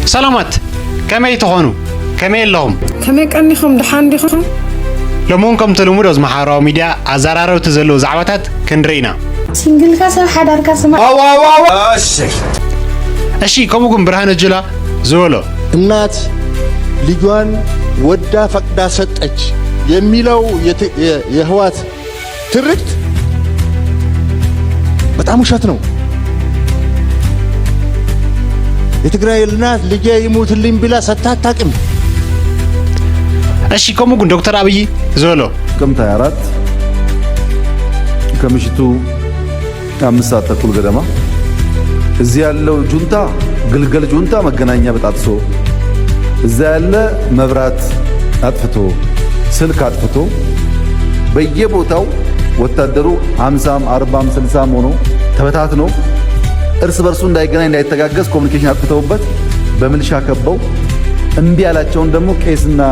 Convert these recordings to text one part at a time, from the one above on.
ሰላማት፣ ከመይ ትኾኑ? ከመይ ኣለኹም? ከመይ ቀኒኹም? ደሓን ዲኹም? ሎሚ እውን ከምቲ ልሙድ ኣብዚ ማሕበራዊ ሚድያ ኣዘራረብቲ ዘለዉ ዛዕባታት ክንርኢ ኢና። ሲንግልካ ሰብ ሓዳርካ ስማዕ። እሺ፣ ከምኡ ግን ብርሃነ ጁላ ዝበሎ እናት ልጇን ወዳ ፈቅዳ ሰጠች የሚለው የት-፣ የ-፣ የህዋት ትርክት በጣም ውሸት ነው። የትግራይ እናት ልጄ ይሙትልኝ ብላ ሰጥታ አታውቅም። እሺ፣ ከምኡ ግን ዶክተር አብይ ዝበሎ ጥቅምት ሃያ አራት ከምሽቱ አምስት ሰዓት ተኩል ገደማ እዚህ ያለው ጁንታ፣ ግልገል ጁንታ መገናኛ በጣጥሶ፣ እዛ ያለ መብራት አጥፍቶ፣ ስልክ አጥፍቶ፣ በየቦታው ወታደሩ ሀምሳም አርባም ስልሳም ሆኖ ተበታትኖ እርስ በርሱ እንዳይገናኝ እንዳይተጋገዝ ኮሚኒኬሽን አጥፍተውበት በምልሻ ከበው እምቢ ያላቸውን ደግሞ ቄስና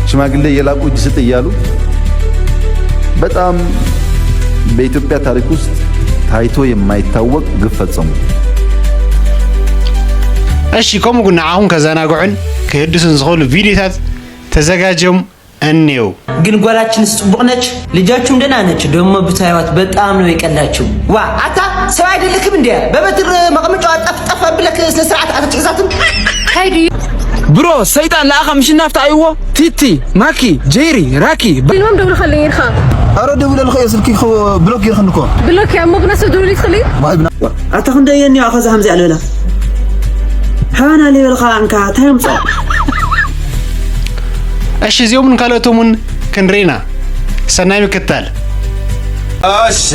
ሽማግሌ እየላኩ እጅ ስጥ እያሉ በጣም በኢትዮጵያ ታሪክ ውስጥ ታይቶ የማይታወቅ ግፍ ፈጸሙ። እሺ፣ ከምኡ ግን ንዓኹም ከዘናግዑን ክህድሱን ዝኽእሉ ቪድዮታት ተዘጋጅዮም እኔው። ግን ጓላችንስ ጽቡቅ ነች፣ ልጃችሁም ደህና ነች። ደግሞ ብታዩዋት በጣም ነው የቀላችሁ። ዋ አታ ሰው አይደለክም እንዴ? በበትር መቀመጫዋ ጠፍ ጠፍ አብለክ ስነ ስርዓት አትትእዛትም። ሀይዲ ብሮ ሰይጣን ለኣኸ ምሽናፍታ ኣይዎ። ቲቲ፣ ማኪ፣ ጄሪ፣ ራኪ። ፊልሞም ደውልኻለይ ኢልካ። ኣረ ደውለልኸ እየ፣ ስልኪ እኮ ብሎክ ጌርክኒ እኮ። ብሎክ እያ እሞ ግና ሰብ ደውል ይትኽእል እዩ። ዋይ ብና- ኣታ ክንደየኒ ኣኸ ዝሃምዚ ኣለላ። ሓና ሌበልኻ እንካ እንታይ ምጻ። እሺ፣ እዚኦምን ካልኦቶምን ክንርኢና። ሰናይ ምክታል። እሺ።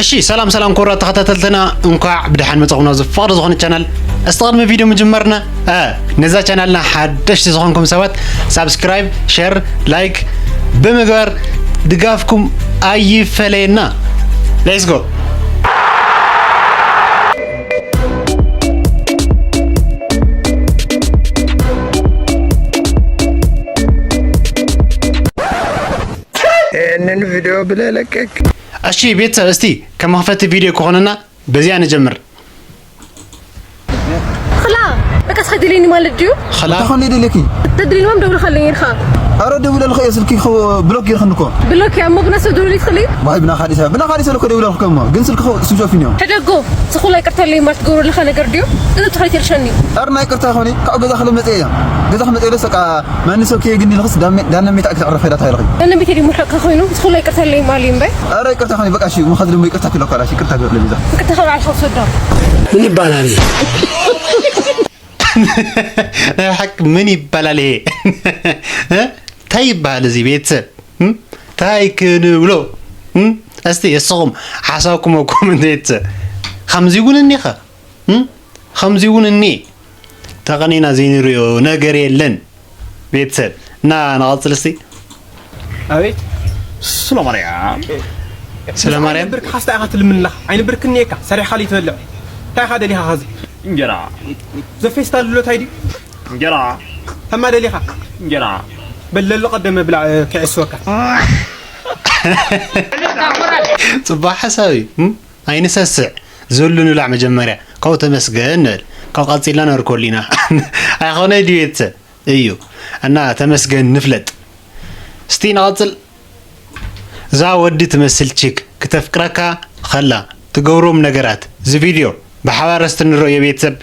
እሺ፣ ሰላም ሰላም፣ ክቡራት ተኸታተልትና፣ እንኳዕ ብደሓን መጻኹም ናብዚ ፍቕሪ ዝኾነ ቻናል። እስቲ ቅድሚ ቪድዮ ምጅማርና፣ እ፣ ነዛ ቻናልና ሓደሽቲ ዝኾንኩም ሰባት ሳብስክራይብ፣ ሸር፣ ላይክ ብምግባር ድጋፍኩም ኣይፈለየና። ሌትስ ጎ። ይህንን ቪዲዮ ብለህ ለቀቅ። እሺ ቤተሰብ፣ እስቲ ከመኽፈቲ ቪዲዮ ክኾነና በዚያ ንጀምር። ኽላ፣ በቃ እስኻ ደልየኒ ማለት ድዩ? ኽላ። እንታይ ኾን ደልየኪ? ተደልየኒ ማም ደውልኻለይ ኢልካ። ኣረ ደውለልኺ እየ፣ ስልኪ እኮ ብሎክ ጌርክኒ እኮ። ብሎክ እያ እሞ ግና ሰብ ደውል ይትኽእል እዩ? ዋይ ብናኻ ዲሰ፣ ብናኻ ዲሰ እኮ ደውለልኩ እሞ፣ ግን ስልኪ እኮ ስዊች ኦፍ እዩ። ሕደጎ፣ ዝኹላ ይቅርታ ኣለይ ማለት ትገብሮ ዘለኻ ነገር ድዩ? እዚ ትኹረት የልሸኒ። ኣረ ናይ ይቅርታ ኾኒ፣ ካብ ገዛ ክለ መጽእ እያ። ገዛ ክመጽእ ኢለስ በቃ ማን ሰው ከየግኒ ልኽስ ዳነ ሜታ ክተዕረፈ ዳታ ይልኽኝ። ዳነ ሜታ ዲሞ ሓቅካ ኮይኑ፣ ዝኹላ ይቅርታ ኣለይ ማሊ እምበር። ኣረ ይቅርታ ኾኒ፣ በቃ እሺ፣ ምኸድ ደሞ ይቅርታ ክለካ፣ እሺ፣ ይቅርታ ገር ለቢዛ። ይቅርታ ካብ ዓልኻ ውሰዶ። ምን ይባላል ይሄ? ናይ ሓቂ ምን ይባላል ይሄ? እ? እንታይ ይባሃል እዚ ቤተሰብ? እም? እንታይ ክንብሎ? እም? እስቲ እስኹም ሓሳብኩም ኣብ ኮመንት ቤተሰብ። ከምዚ እውን እኒኸ? እም? ከምዚ እውን እኒ? ተቐኒና ዘይንሪኦ ነገር የለን። ቤተሰብ እና ንቐጽል እስቲ። ኣቤት። ስለ ማርያም። ስለ ማርያም። ብርክ ሓስታ ኢኻ ትልምንላ። ዓይኒ ብርክ እኒኤካ። ሰሪሕካ ልይትበልዕ። እንታይ ኢኻ ደሊኻ ኸዚ? እንጀራ። ዘፌስታል ብሎ ታይ ድዩ? እንጀራ። ከማ ደሊኻ? እንጀራ። በል ለሎ ቀደመ ብላዕ፣ እ፣ ክዕስወካ። ጽቡቕ ሓሳብ እዩ። እም? ኣይንሰስዕ። ዘሉ ንብላዕ መጀመርያ። ካብኡ ተመስገን ንበል። ካብ ቀጺልና ነርኮሊና። ኣይኾነ ድዩ ቤተሰብ? እዩ። እና ተመስገን ንፍለጥ። እስቲ ንቐጽል። እዛ ወዲ ትመስል ቺክ ክተፍቅረካ ኸላ ትገብሮም ነገራት። እዚ ቪድዮ ብሓባር እስቲ ንርእዮ ቤተሰብ።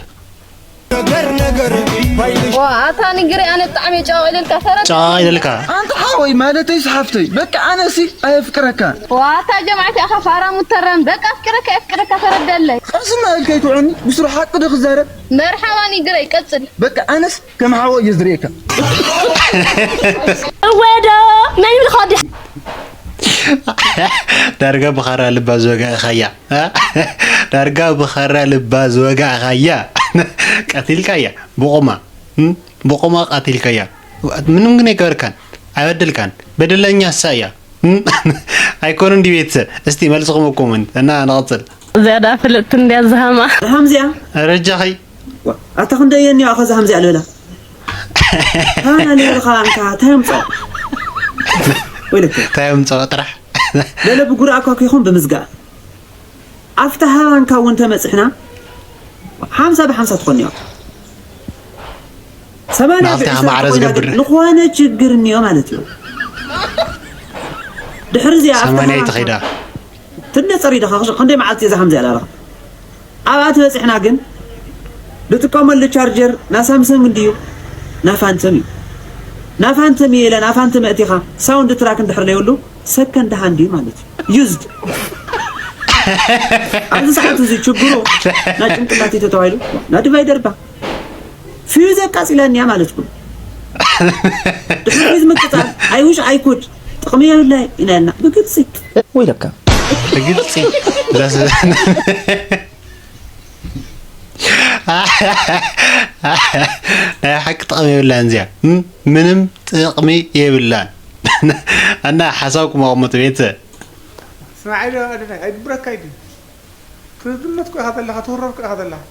ዋ፣ ኣታ ንግሪ ኣነ ብጣዕሚ ጨዋ ኢለልካ ፈረድ። ጨዋ ኢለልካ። ኣንታ ሓወይ ማለተይስ ሓፍተይ፣ በቃ ኣነሲ ኣየፍቅረካን። ዋ፣ ኣታ ጀማዓት ኣኻ ፋራ ሙተረም፣ በቃ ኣፍቅረካ፣ ኣፍቅረካ ፈረደለይ። ቀስና ኢልካ ኣይትውዕኒ፣ ብስሩ ሓቂ ዶ ክዛረብ? መርሓባ ንግረይ፣ ቀጽል። በቃ ኣነስ ከም ሓወ እየ ዝርእየካ። እወ ዶ፣ መን ይብልካ ወዲ? ዳርጋ ብኻራ ልባ ዝወጋእኻያ። ዳርጋ ብኻራ ልባ ዝወጋእኻያ። ቀቲልካያ፣ ብቑማ። እም? ብቑማ ቀቲልካያ። ምንም ግን ኣይገበርካን፣ ኣይበደልካን። በደለኛ እሳ እያ። እም? ኣይኮነን ድዩ ቤተሰብ? እስቲ መልስኹም ኣብ ኮመንት እና ንቐጽል። እዚኣ ደኣ ፍልጥቲ እንድያ ዝሃማ። ደሓም እዚኣ ረጃኺ ኣታ ክንደየን እያ ኸዛ ሃምዚኣ ልበላ ሃና ልበልኻ ኣንካ እንታይ ኣምፅኦ ወይለክ እንታይ ኣምፅኦ ጥራሕ ገለ ብጉራ ኣኳኪኹም ብምዝጋእ ኣብታ ሃባንካ እውን ተመፅሕና ሓምሳ ብሓምሳ ትኾን እያ ሰማንያ ናብቲ ብዕስራ ኣማዕረ ተኾይና ዝገብር። ግን ዝኾነ ችግር እኒኦ ማለት እዩ ድሕሪ እዚኣ ኣብታ ሰማንያ ሃባንካ ተኸይዳ ትነፀር ኢዶ ኸ ክንደይ መዓልቲ እየ ዝሓምዚ ኣላረኻ ኣብኣ ትበፂሕና ግን ዝጥቀመሉ ቻርጀር ናይ ሳምሰንግ እንድዩ ናይ ፋንተም እዩ ናይ ፋንተም እየ ኢለ ናይ ፋንተም ኣእቲኻ ሳውንድ ትራክ እንድሕር ዘይብሉ ሰከንድ ሃንድ እዩ ማለት እዩ ዩዝድ ኣብዚ ሰዓት እዚ ችግሩ ናይ ጭንቅላት እዩ ተተባሂሉ ናይ ዲቫይደር ባ ፊዩዝ ኣቃፂላኒ እያ ማለት ኩሉ ድሕሪ ፊዩዝ ምቅፃል ኣይውሽ ኣይኩድ ጥቕሚ የብላይ ኢና ኢልና ብግልፂ ወይለካ ብግልፂ ናይ ሓቂ ጥቕሚ የብላን እዚኣ ምንም ጥቕሚ የብላን እና ሓሳብኩም ኣቕምጡ ቤተሰብ ስማዒ ዶ ኣደናይ ኣይድብረካ እዩ ክትዝመት ኮ ኢኻ ዘለኻ ትውረር ኮ ኢኻ ዘለኻ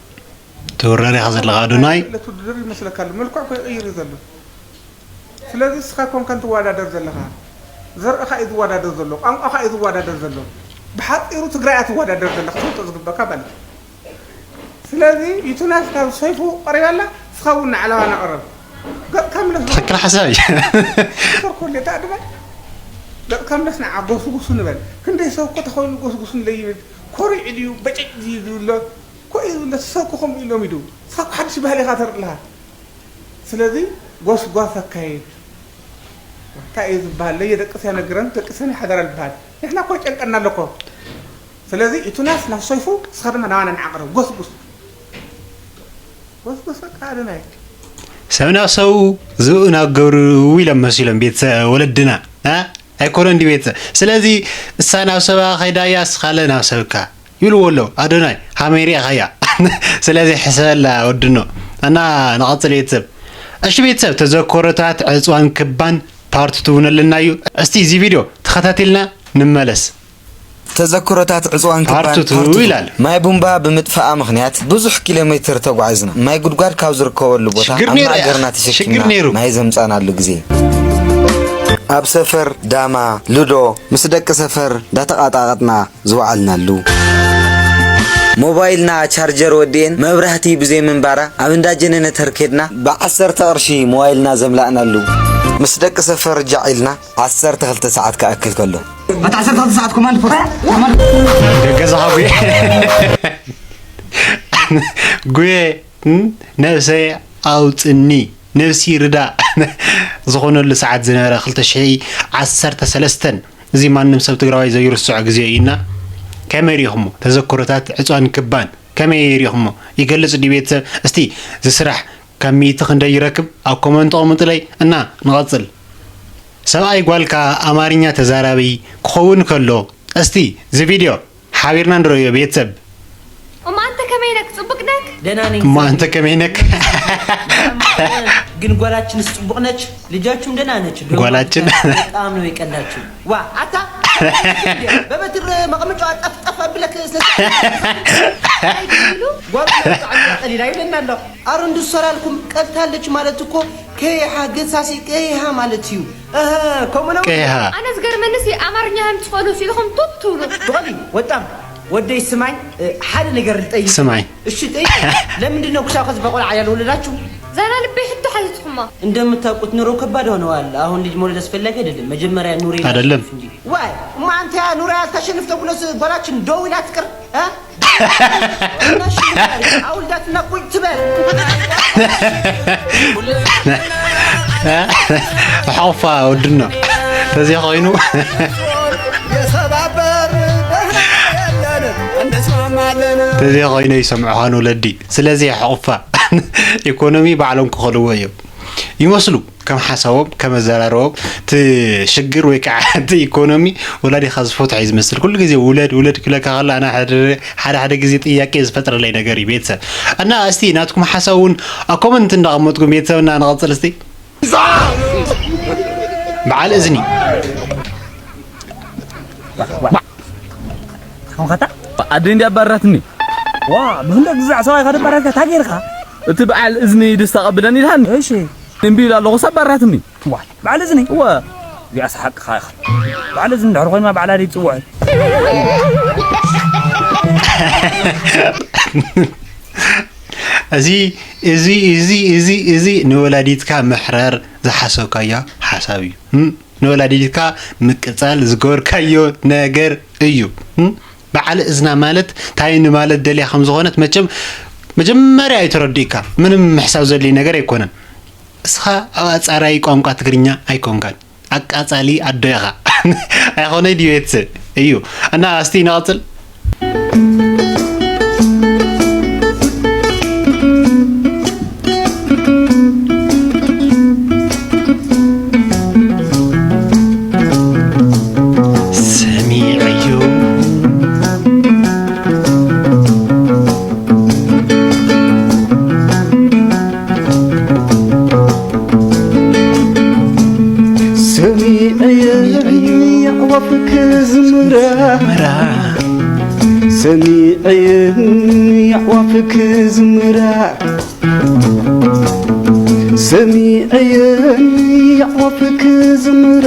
ትውረር ኢኻ ዘለኻ ኣዶናይ ለትውድድር ይመስለካ ኣሎ መልክዕ ኮ ይቕይር እዩ ዘሎ ስለዚ እስኻ ኮንከን ትወዳደር ዘለኻ ዘርእኻ እዩ ዝወዳደር ዘሎ ቋንቋኻ እዩ ዝወዳደር ዘሎ ብሓፂሩ ትግራይ እያ ትወዳደር ዘለኻ ትፈልጦ ዝግበካ ማለት እዩ ስለዚ ዩቱናስ ካብ ሰይፉ ቀሪባ ኣላ እስኻ እውን ንዓለባ ናቕረብ ገፅካ ምለስ ትኽክል ሓሳብ እዩ ዶክተር ኮሌታ ድማ ገፅካ ምለስ ንዓ ጎስጉሱ ንበል ክንደይ ሰብ እኮ ተኸይኑ ጎስጉሱ ንለይብል ኮሪዑ ድዩ በጨጭ ድዩ ዝብሎ ኮ እዩ ዝብሎ ሰብ እኮ ከምኡ ኢሎም ይዱ እስኻ እኮ ሓድሽ ባህሊ ኢኻ ተርኢ ኣለኻ ስለዚ ጎስጓስ ኣካየድ እንታይ እዩ ዝበሃል ለየ ደቅስ ያነግረን ደቅሰን ይሓደራ ዝበሃል ንሕና እኮ ይጨንቀና ኣለኮ ስለዚ እቱናስ ናብ ሰይፉ እስኻ ድማ ናባና ንዓቕረብ ጎስጉስ ጎስጉስ በቃ ኣደናይ ሰብ ናብ ሰው ዝብኡ ናብ ገብሩ ኢሎም መሲሎም ቤተሰብ ወለድና እ? ኣይኮነን ድዩ ቤተሰብ ስለዚ እሳ ናብ ሰባ ከይዳ እያ እስኻለ ናብ ሰብካ ይብልዎ ኣለዉ ኣዶናይ ሃሜሪ ኢኻያ ስለዚ ሕሰበላ ወድኖ እና ንቐፅል ቤተሰብ እሺ ቤተሰብ ተዘኮረታት ዕፅዋን ክባን ፓርት ቱ እውን ኣለና እዩ እስቲ እዚ ቪድዮ ተኸታቲልና ንመለስ ተዘክሮታት ዕፅዋን ክባን ፓርት ቱ ፓርት ቱ። ይላል። ማይ ቡምባ ብምጥፋኣ ምኽንያት ብዙሕ ኪሎ ሜትር ተጓዒዝና። ማይ ጉድጓድ ካብ ዝርከበሉ ቦታ ሽግር ኣብ ነይሩ፣ ማእገርና ሽግር ተሸኪምና ነይሩ። ማይ ዘምፃእናሉ ግዜ። ኣብ ሰፈር ዳማ፣ ልዶ፣ ምስ ደቂ ሰፈር እንዳተቓጣቐጥና ዝወዓልናሉ። ሞባይልና ቻርጀር ወዲኤን መብራህቲ ብዘይ ምንባራ ኣብ እንዳ ጀነነተር ኬድና ብዓሰርተ ቅርሺ ሞባይልና ዘምላእናሉ። ምስ ደቂ ሰፈር ጃዕ ኢልና ዓሰርተ ክልተ ሰዓት ክኣክል ከሎ። ኣታ ዓሰርተ ክልተ ሰዓት ኮማንድ ፖስት ኮማንድ ገዛኻ ጉየ ጉየ እም፣ ነብሰይ ኣውፅኒ ነብሲ ርዳእ ዝኾነሉ ሰዓት ዝነበረ ክልተ ሽሕን ዓሰርተ ሰለስተን እዚ ማንም ሰብ ትግራዋይ ዘይርስዖ ግዜ እዩ እና ከመይ ሪኢኹሞ ተዘክሮታት ዕፅዋን ክባን ከመይ ሪኢኹሞ ይገልፅ ድዩ ቤተሰብ እስቲ ዝስራሕ ካብ ሚእቲ ክንደይ ይረክብ ኣብ ኮመንት ኣቕምጥለይ እና ንቐፅል ሰብኣይ ጓልካ ኣማርኛ ተዛራቢ ክኸውን ከሎ እስቲ እዚ ቪድዮ ሓቢርና ንርእዮ ቤተሰብ እማ አንተ ከመይ ነክ ጽቡቅ ነክ ደህና ነኝ። እማ አንተ ከመይ ነክ ግን ጓላችንስ ጽቡቅ ነች፣ ልጃችሁም ደህና ነች። ጓላችን። በጣም ነው የቀናችሁ። ዋ አታ በበትር መቀመጫዋ ጠፍ ጠፍ ብለክ ስለ ጓሉ ቀሊል አይለናለሁ። አረ እንድሱ አላልኩም። ቀልታለች ማለት እኮ ከይሃ ገሳሲ ከይሃ ማለት እዩ። እህ፣ ከምኡ ነው። ቀይሃ ኣነ ዝገርመንስ ኣማርኛ ከም ትኽእሉ ሲልኹም ቱት ትብሉ። ብቐሊ ወጣም ወደይ ስማኝ፣ እ፣ ሓደ ነገር ልጠይቅ። ስማኝ። እሺ ጠይቅ። ለምንድን ነው ክሳብ ከዚ በቆልዓ ያልወለዳችሁ? ዛና ልበይ ሕቶ ሓቲትኩማ። እንደምታውቁት ኑሮ ከባድ ሆነዋል። አሁን ልጅ መውለድ አስፈላጊ አይደለም። መጀመሪያ ኑሮ አይደለም። እንጂ። ዋይ እማ አንተ ያ ኑሮ ያልታሸንፍ ተብሎስ ጓላችን ደው ይላ ትቅር? እ? አውልዳትና ቁጭ ትበል። ኣሕቑፋ ወድኖ ተዚኣ ኮይኑ ተዚኣ ኮይኑ ይሰምዑኻ ንወለዲ ስለዚ ኣሕቑፋ ኢኮኖሚ ባዕሎም ክኸልዎ እዮም ይመስሉ ከም ሓሳቦም ከም ኣዘራርቦም እቲ ሽግር ወይ ከዓ እቲ ኢኮኖሚ ወላዲኻ ዝፈትሖ እዩ ዝመስል ኩሉ ግዜ ውለድ ውለድ ክብለካ ከሎ ኣነ ሓደ ሓደ ግዜ ጥያቄ ዝፈጥረለይ ነገር እዩ ቤተሰብ እና እስቲ ናትኩም ሓሳብ እውን ኣብ ኮመንት እንዳቐመጥኩም ቤተሰብ እና ንቐፅል እስቲ በዓል እዝኒ ባ- ባ- ከምኸታ ኣደ እንዲ ኣባራትኒ። ዋ፣ ብክንደ ግዛዕ ሰብኣይ ካደባራትካ ታጌርካ? እቲ በዓል እዝኒ ደስታ ቀብለን ኢልሃኒ። እሺ። እምቢ ኢላ ኣለኹ፣ ኣባራትኒ። ዋ፣ በዓል እዝኒ? እወ። እዚኣ ሰሓቅኻ ኢኻ። በዓል እዝኒ እንድሕር ኮይንማ በዓል ኣደይ ትጽውዐ። እዚ፣ እዚ፣ እዚ፣ እዚ፣ እዚ ንወላዲትካ ምሕረር ዝሓሰብካዮ ሓሳብ እዩ። እም? ንወላዲትካ ምቅጻል ዝገበርካዮ ነገር እዩ። እም? በዓል እዝና ማለት እንታይ ንማለት ደልያ ከም ዝኾነት መቸም መጀመርያ እዩ ተረዲእካ። ምንም ምሕሳብ ዘድልይ ነገር ኣይኮነን። እስኻ ኣጻራይ ቋንቋ ትግርኛ ኣይኮንካን። ኣቃጻሊ ኣዶ ኢኻ። ኣይኾነይ ድዩ ቤተሰብ? እዩ። እና እስቲ ንቐጽል። ሰሚዐዮ። ሰሚዐየን የዕዋፍ ክዝምራ፣ ሰሚዐየን የዕዋፍ ክዝምራ፣ ሰሚዐየን የዕዋፍ ክዝምራ፣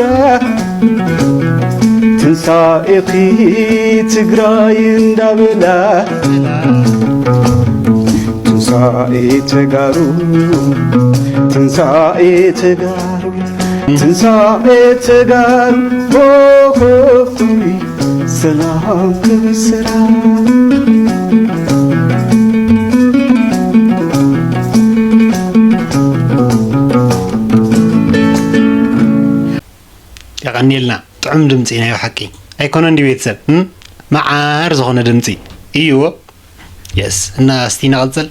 ትንሳኤኺ ትግራይ እንዳበላ፣ ትንሳኤ ተጋሩ፣ ትንሳኤ ተጋሩ፣ ትንሳኤ ተጋሩ፣ ሆሆሆይ፣ ሰላም ክብስራ። የቐንየልና። ጥዑም ድምጺ ናይ ብሓቂ። ኣይኮነን ድዩ ቤተሰብ? እም? መዓር ዝኾነ ድምጺ። እዩዎ። የስ። እና እስቲ ንቐጽል።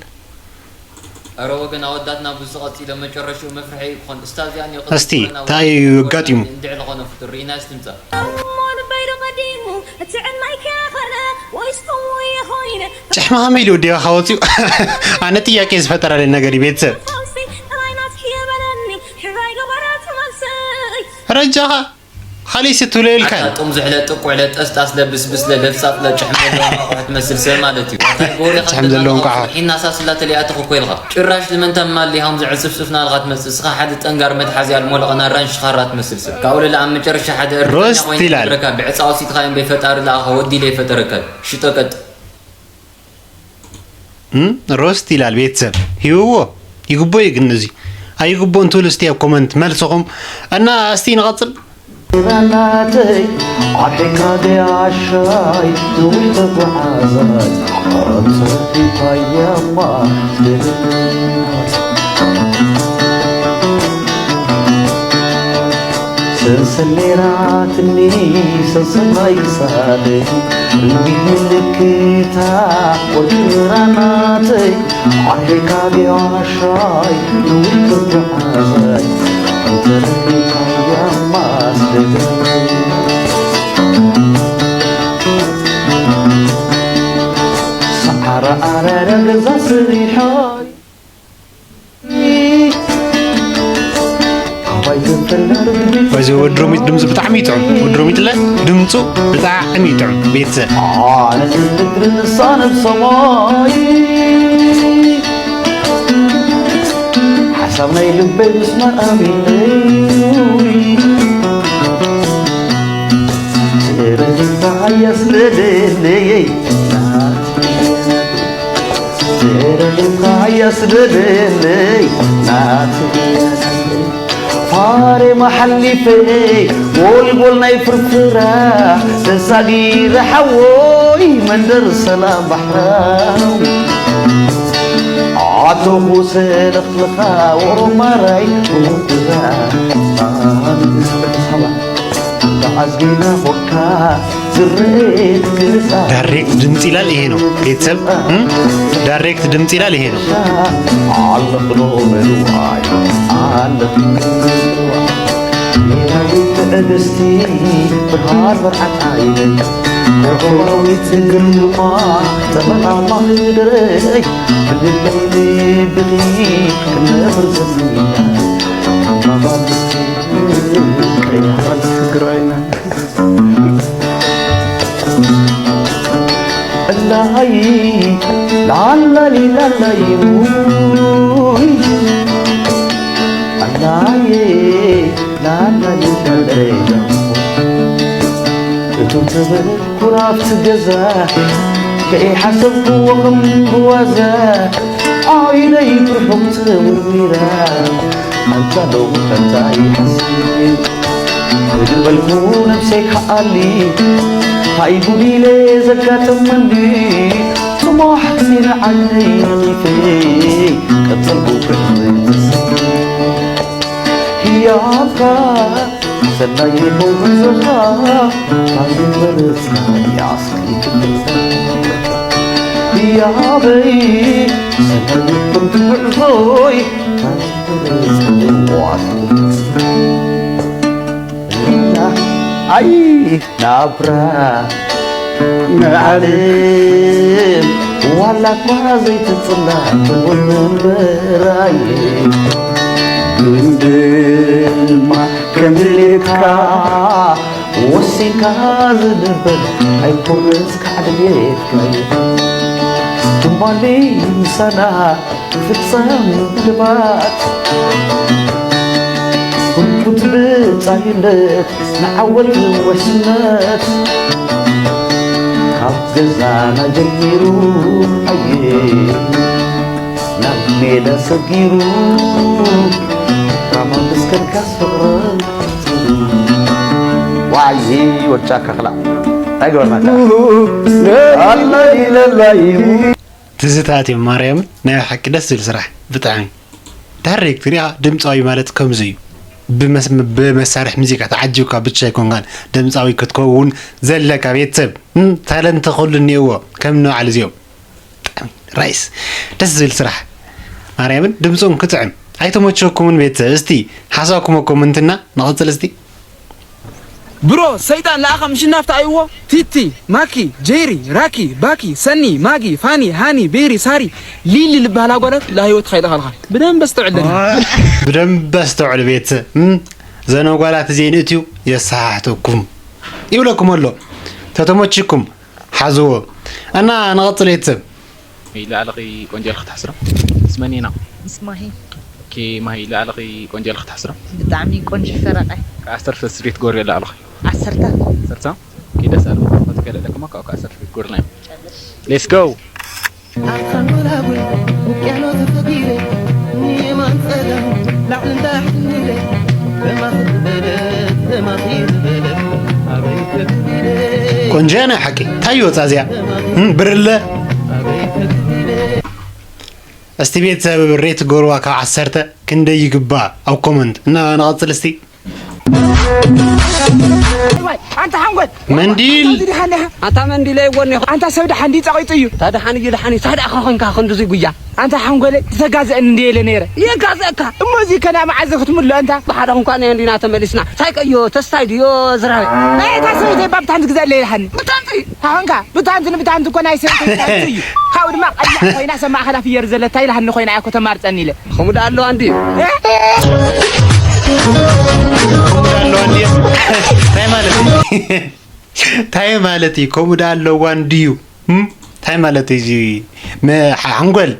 ኣረ ወገን ኣወዳትና ብዙ ቀጺለ መጨረሽኡ መፍርሒ እዩ ክኾን። እስታ እዚኣ እኒኦ እስቲ፣ ቅድሚ እንታይ እዩ ኣጋጢሙ? እንድዕ ዝኾነ ፍጡር ርኢና እስቲ ምጻእ። እሞ ልበይ ዶ ቀዲሙ እቲ ዕድመይ ከኾነ ወይስ ከምኡ ይኾይነ? ጭሕሚ ከመይ ኢሉ ወዲኻ ወፂኡ? ኣነ ጥያቄ ዝፈጠረለይ ነገር እዩ ቤተሰብ። ፈውሲ ጥራይ ናትኪ የበለኒ ሕራይ ገበራ ትመልሰይ። ረጃኻ ካሊስ ትብሎ ኢልካ ኣታ ጥም ዝሕለ ጥቁዕ ለ ጠስጣስ ለ ብስብስ ለ ለፍጻጽ ለ ጭሕሚ ዘለዎም ኣቑሑ ትመስል ሰብ ማለት እዩ። ኣታ ጎሪ ጭሕሚ ዘለዎም ኣቑሑ። ሒና ሳስላ ተሊኣትኽ እኮ ኢልኻ። ጭራሽ ንመንታ ማሊ ሃም ዝዕጽፍጽፍ ናልኻ ትመጽእ። እስኻ ሓደ ጠንጋር መትሓዚ ኣልሞ ለቐና ራንሽ ኻራ ትመስል ሰብ። ካብኡ ለለ ኣብ መጨረሻ ሓደ እርኛ ሮስት ኮይነ ይላል። ይነግረካ። ብዕጻ ወሲድካ እምበይ ፈጣሪ ለኣኻ ወዲ ኢለ ይፈጠረካ። ሽጦ ቀጥ። እም? ሮስት ይላል ቤተሰብ። ሂብዎ። ይግቦ እዩ ግን እዚ። ኣይግቦን ትብል እስቲ ኣብ ኮመንት መልስኹም። እና እስቲ ንቐጽል። ናተይ ኣርሒካ ገያሻይ ነዊሕ ተጓዓዛይ ኣረምሰ ፊታየማ ሰንሰሌራትኒ ሰንሰል ናይ ክሳደይ ርግቢት ምልክታ ወርቂ ምራናተይ ኣርሒካ ገያሻይ ነዊሕ ተጓዓዛይ ኣንተ ረኺብካያ ማስደገይ ሰዓረ ኣረረ ገዛ ስሪሖይ እዚ ወዲ ሮሚጥ ድምፁ ብጣዕሚ ይጥዑም። ወዲ ሮሚጥ ለ ድምፁ ብጣዕሚ ይጥዑም። ቤተሰብ ኣነ ዝምድሪ ንሳ ነብሰማይ ሓሳብ ናይ ልበይ ምስማር ኣሚነይ ትረድካ ሓያስ ለደለየይ ትረድካ ሓያስ ለደለይ ናትየይ ፋሬማ ሓሊፈ ጎልጎል ናይ ፍርፍራ ተሳጊረ ሓወይ መንደር ሰላም ባሕራዊ ኣተኹ ሰለኽልኻ ወሮማራይ ውድራ ኣንትስበሳባ ተዓዝጊና ኾካ ዝረኤት ግልጻ ዳይሬክት ድምፅ ይላል ይሄ ነው ቤተሰብ። እም? ዳይሬክት ድምፅ ይላል ይሄ ነው። ኣለኽሎ በልዋይ ኣለኽሎ በልዋይ ሜላዊት ትዕግስቲ ብርሃን መርዓት ዓይነይ ቁርቁራዊት ግርማ ጠበቃ ማህደረይ ብልበይ ልብኺ ክነብር ዘምና ኣባባልስቲ ቀያል ትግራይና ላላሊ ላላይ ውይ፣ ኣላዬ፣ ላላሊ ላላይ እቶም ተበኩር ኣብቲ ገዛ ከይሓሰብክዎ ከም ብዋዛ ዓይነይ ብርሑቕ ተወርዊራ። ኣንታ ሎሚ ከምዛ ይሓስብ ክድበልኩ ነብሰይ ከኣሊ፣ ሃይ ጉድ ኢለ ዘጋጠመኒ፣ ጽባሕ ሲነ ዓይነይ ነቒፈ ቀጸልኩ ክዕዘብ ተስፋ። ህያብካ ሰናይ ይኸውን ዘኻ፣ ካዚ በለጽካ ያስኪ ትብልካ። ህያበይ ሰናይ ይኹን ጉዕዞይ፣ ኣይ ናብራ ንዓለም ዋላ እኳ ዘይትጽላእ ትኹን እምበራየ፣ ግን ድማ ከም ድሌትካ ወሲንካ ዝንበር ኣይኮነስ ካዕ ድሌትካ እዩ። ትማሊ ምሳና ክፍጸም ድልባት ህንኩት ብጻይነት ንዓወት ወስነት ካብ ገዛና ጀሚሩ ኣየ ናብ ሜዳ ሰጊሩ ካብ ምስከልካስ ፍቕርን ዋይ ወጫ ከኽላ እንታይ ገበርናካ? ኣላይ ለላይ ትዝታት እዮም ማርያምን። ናይ ሓቂ ደስ ዝብል ስራሕ ብጣዕሚ። ዳይሬክተር ያ ድምፃዊ ማለት ከምዚ እዩ። ብመስ- ብመሳርሒ ሙዚቃ ተዓጅብካ ብቻ ኣይኮንካን ድምፃዊ ክትከውን ዘለካ። ቤተሰብ እም፣ ታለንት ኩሉ እኒአዎ ከም ንባዕል እዚኦም። ብጣዕሚ ራይስ ደስ ዝብል ስራሕ ማርያምን። ድምፆም ክጥዕም ኣይተመቸኩምን ቤተሰብ። እስቲ ሓሳብኩም ኮመንትና ንቐፅል እስቲ። ብሮ ሰይጣን ለኣኸ ምሽናፍታ ኣይዎ። ቲቲ፣ ማኪ፣ ጄሪ፣ ራኪ፣ ባኪ፣ ሰኒ፣ ማጊ፣ ፋኒ፣ ሃኒ፣ ቤሪ፣ ሳሪ፣ ሊሊ ልበሃላ ጓላት ለህይወትካ ይልኻልኻ። ብደንብ ኣስተውዕለኒ። ብደንብ ኣስተውዕሉ ቤተሰብ። እም፣ ዘነ ጓላት እዚኤን እትዩ የሰሓሕተኩም ይብለኩም ኣሎ። ተተመችኩም ሓዝዎ እና ንቐፅል ቤተሰብ። ማሂ፣ ለኣለኺ ቆንጆ ኢልኺ ትሓስሮ? ምስ መን ኢና? ምስ ማሂ። ኦኬ፣ ማሂ፣ ለኣለኺ ቆንጆ ኢልኺ ትሓስሮ? ብጣዕሚ ቆንጆ ፈረቐ። ከዓሰርተ ስትሪት ጎር የለ ኣለኺ? ዓሰርተ። ዓሰርተ? ኦኬ፣ ደስ ኣለኹ። ፎቶ ከለለኩማ ካብኡ ከዓሰርተ ስትሪት ጎር ናይ። ሌትስ ጎ። ኣኻን ወላጉል ውቅያኖስ ተሰጊረ ንየማን ጸጋም ላዕልን ታሕትን ኢለ በማኺ ዝበለ በማኺ ዝበለ ኣበይ ከብድ ኢለ ቆንጆ ናይ ሓቂ እንታይ ይወጻ እዚኣ? እም፣ ብርለ። ኣበይ ከብድ ኢለ እስቲ ቤተሰብ ሬት ጎርዋ ካብ ዓሰርተ ክንደይ ይግባእ ኣብ ኮመንት እና ንቐጽል እስቲ። ዋይ፣ ኣንታ ሓንጎል! መንዲል! ኣንታ ድሓን ኢኻ? ኣንታ መንዲል ኣይወን ኢኹ። ኣንታ ሰብ ድሓን ድዩ ጸቒጡ እዩ? ኣንታ ድሓን እዩ፣ ድሓን እዩ። ሳድኣኻ ኾንካ ክንድዚ ጉያ። ኣንታ ሓንጎለይ፣ ትተጋዘአኒ እንድየ ኢለ ነይረ። የጋዘአካ። እሞ እዚ ከ ናብ መዓዝ ክትምልኦ ኣንታ? ብሓደ ኾንካ ናይ እንዲና ተመሊስና። ሳይቀዮ፣ ተስታይ ድዮ ዝራበ? ናይ እታ ሰበይተይ እባ ብታንቲ ግዘአለይ ኢልሃኒ። ብታንቲ? ሃ ኾንካ፣ ብታንቲ ንብታንቲ እኮ ናይ ሰበይተይ ብታንቲ እዩ። ካብኡ ድማ ቀያሕ ኮይና ሰብ ማእኸላ ፍየር ዘለታ ኢልሃኒ ኮይና እያ እኮ ተማርፀኒ ኢለ። ከምኡ ደኣ ኣለዋ እንድዩ። ከምኡ ደኣ ኣለዋ እንድዩ። እንታይ ማለት እዩ? እንታይ ማለት እዩ? ከምኡ ደኣ ኣለዋ እንድዩ። እም? እንታይ ማለት እዩ እዚ? መ-፣ ሓ-፣ ሓንጎል?